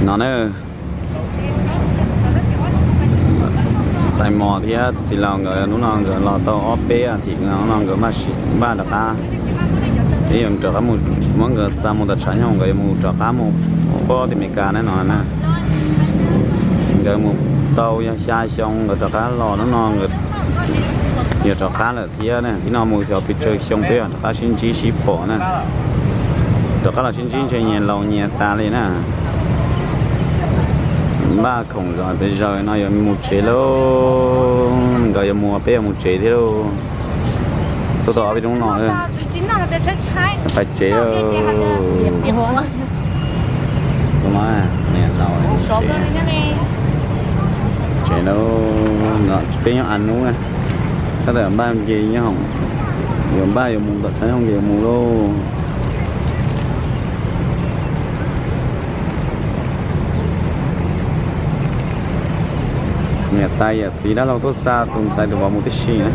No na, tais mos thiab txiv laus nkawd hnub no nkawd los tau ob peb as thiv no, hnub no nkawd npaj rov qab. Twb yuav rov qab mus, muab nkawd xa mus tom tshav nyoog, nkawd yuav mus rov qab mus pab tim Amelikas na no na. Nkawd mus tau yog xya xyoo nkawd rov qab los, hnub no nkawd yuav rov qab lawm thiab na. Tib no mus xyov pes tsawg xyoo peb mam rov qab sib ntsib sib pom na. Rov qab los sib ntsib ntshe nyias laus nyias tas li na. Npaj khoom zov pes zaws no yuav mus tsev lauj. Nkawd yuav mus, peb yuav mus tsev thiab lauj. Tuaj tau ob peb hnub no, pais tsev. Tus no, niam laus, tsev lauj. Peb nyob a nub na, tab tom npaj nce nyob hoom, yuav npaj yuav mus tom tshav nyoog ces yuav mus lauj. Niam tais yawm txiv dab laug tuaj xa tus ntxhais tus vauv mus tib si na.